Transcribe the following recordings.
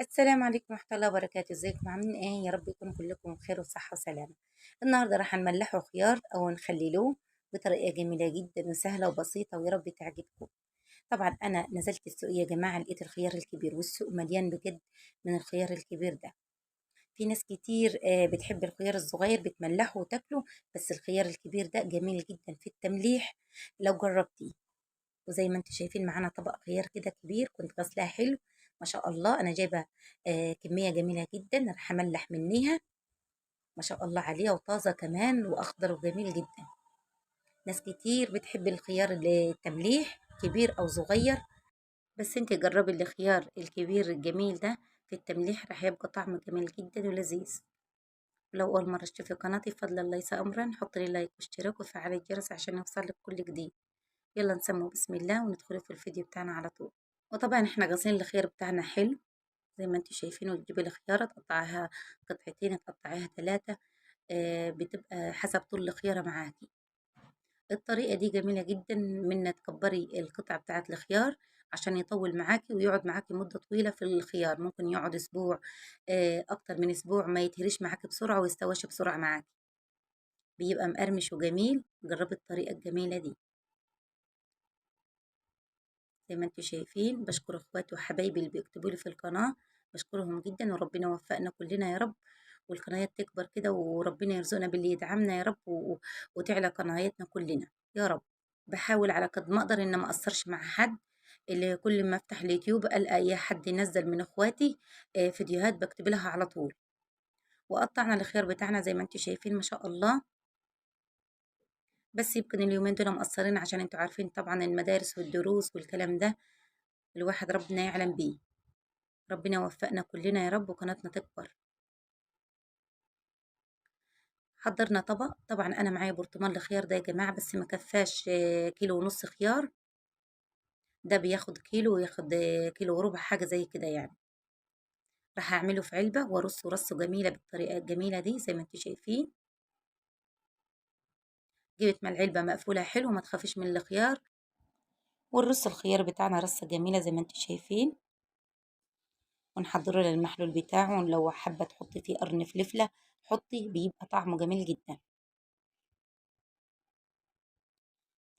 السلام عليكم ورحمة الله وبركاته. ازيكم عاملين ايه؟ يا رب يكونوا كلكم بخير وصحة وسلامة. النهاردة راح نملحه خيار او نخللوه بطريقة جميلة جدا وسهلة وبسيطة، ويا رب تعجبكم. طبعا انا نزلت السوق يا جماعة، لقيت الخيار الكبير، والسوق مليان بجد من الخيار الكبير ده. في ناس كتير بتحب الخيار الصغير بتملحه وتاكله، بس الخيار الكبير ده جميل جدا في التمليح لو جربتيه. وزي ما انتم شايفين معانا طبق خيار كده كبير، كنت غسلاه حلو ما شاء الله. انا جايبه كمية جميلة جدا، راح املح منيها ما شاء الله عليها، وطازه كمان واخضر وجميل جدا. ناس كتير بتحب الخيار للتمليح كبير او صغير، بس انت جربي الخيار الكبير الجميل ده في التمليح، راح يبقى طعمه جميل جدا ولذيذ. لو اول مرة تشوفي قناتي فضلا ليس امرا، حطي لي like واشتراك وفعلي الجرس عشان يوصلك كل جديد. يلا نسمو بسم الله وندخل في الفيديو بتاعنا على طول. وطبعا احنا غاسلين الخيار بتاعنا حلو زي ما انتم شايفين، وتجيبي الخيارة تقطعيها قطعتين، تقطعيها 3، بتبقى حسب طول الخيارة معاكي. الطريقة دي جميلة جدا، من تكبري القطعة بتاعت الخيار عشان يطول معاكي ويقعد معاكي مدة طويلة في الخيار، ممكن يقعد اسبوع، اكتر من اسبوع، ما يتهريش معاكي بسرعة ويستواش بسرعة معاكي، بيبقى مقرمش وجميل. جربي الطريقة الجميلة دي زي ما انتم شايفين. بشكر اخواتي وحبايبي اللي بيكتبوا لي في القناة، بشكرهم جدا، وربنا يوفقنا كلنا يا رب، والقناة تكبر كده، وربنا يرزقنا باللي يدعمنا يا رب، وتعلى قنايتنا كلنا يا رب. بحاول على قد ما اقدر ان ما اقصرش مع حد، اللي كل ما افتح اليوتيوب القى اي حد ينزل من اخواتي فيديوهات بكتب لها على طول. وقطعنا الخيار بتاعنا زي ما انتم شايفين ما شاء الله، بس يمكن اليومين دول مقصرين عشان انتوا عارفين طبعا المدارس والدروس والكلام ده، الواحد ربنا يعلم بيه. ربنا يوفقنا كلنا يا رب وقناتنا تكبر. حضرنا طبق، طبعا انا معايا برطمان الخيار ده يا جماعة، بس ما كفاش كيلو ونص خيار، ده بياخد كيلو وياخد كيلو وربع حاجة زي كده يعني. راح اعمله في علبة وارصه رصه جميلة بالطريقة الجميلة دي زي ما انتوا شايفين. جبت مع العلبة مقفولة حلو، ما تخافيش من الخيار. ونرص الخيار بتاعنا رصه جميلة زي ما انتوا شايفين، ونحضره للمحلول بتاعه. لو حابة تحطي فيه قرن فلفله حطي، بيبقى طعمه جميل جدا.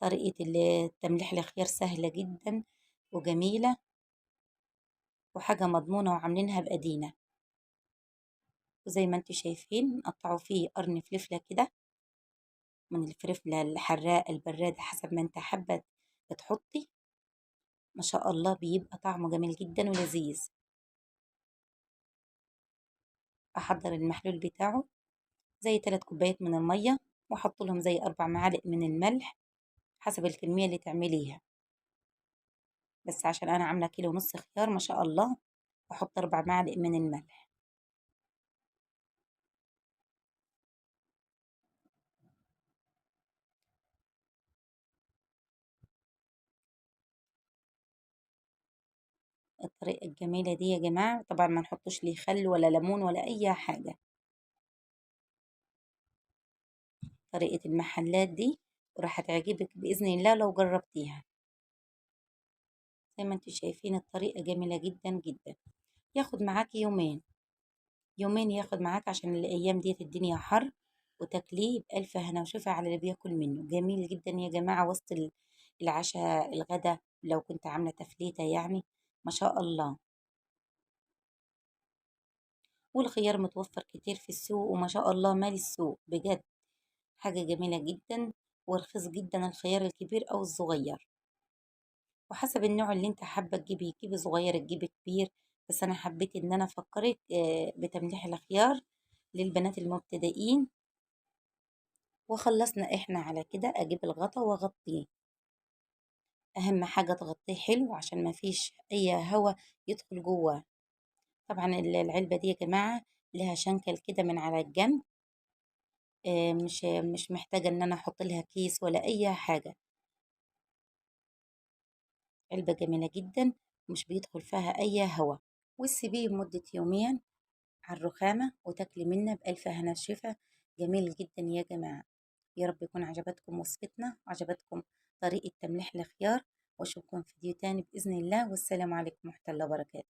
طريقه التمليح الخيار سهلة جدا وجميلة، وحاجه مضمونه وعاملينها بايدينا. وزي ما انتوا شايفين نقطعوا فيه قرن فلفله كده، من الفلفله الحراقه البراده حسب ما انت حابة تحطي، ما شاء الله بيبقى طعمه جميل جدا ولذيذ. احضر المحلول بتاعه زي 3 كوبايات من المية، واحط لهم زي 4 معالق من الملح حسب الكمية اللي تعمليها، بس عشان انا عامله كيلو ونص خيار ما شاء الله احط 4 معالق من الملح. الطريقة الجميلة دي يا جماعة، طبعا ما نحطوش ليه خل ولا ليمون ولا أي حاجة، طريقة المحلات دي وراح تعجبك بإذن الله لو جربتيها. زي ما انتوا شايفين الطريقة جميلة جدا جدا. ياخد معاكي يومين، يومين ياخد معاك، عشان الأيام ديت الدنيا حر، وتاكليه بألف هنا وشفا على اللي بياكل منه. جميل جدا يا جماعة، وسط العشاء الغدا لو كنت عاملة تفليتة يعني ما شاء الله. والخيار متوفر كتير في السوق، وما شاء الله مال السوق بجد، حاجة جميلة جدا ورخيص جدا الخيار الكبير أو الصغير، وحسب النوع اللي انت حابة تجيبيه، تجيبي صغير تجيبي كبير. بس أنا حبيت إن أنا أفكرك بتمليح الخيار للبنات المبتدئين. وخلصنا احنا على كده. أجيب الغطا وأغطيه، أهم حاجة تغطيه حلو عشان ما فيش أي هوا يدخل جواه. طبعا العلبة دي يا جماعة لها شنكل كده من على الجنب، مش محتاجة إن أنا أحط لها كيس ولا أي حاجة. علبة جميلة جدا مش بيدخل فيها أي هوا. وتسيبيه لمدة يومين على الرخامة وتاكلي منها بألف هنا وشفا. جميل جدا يا جماعة. يا رب يكون عجبتكم وصفتنا وعجبتكم طريقة تمليح الخيار، واشوفكم في فيديو تاني بإذن الله. والسلام عليكم ورحمة الله وبركاته.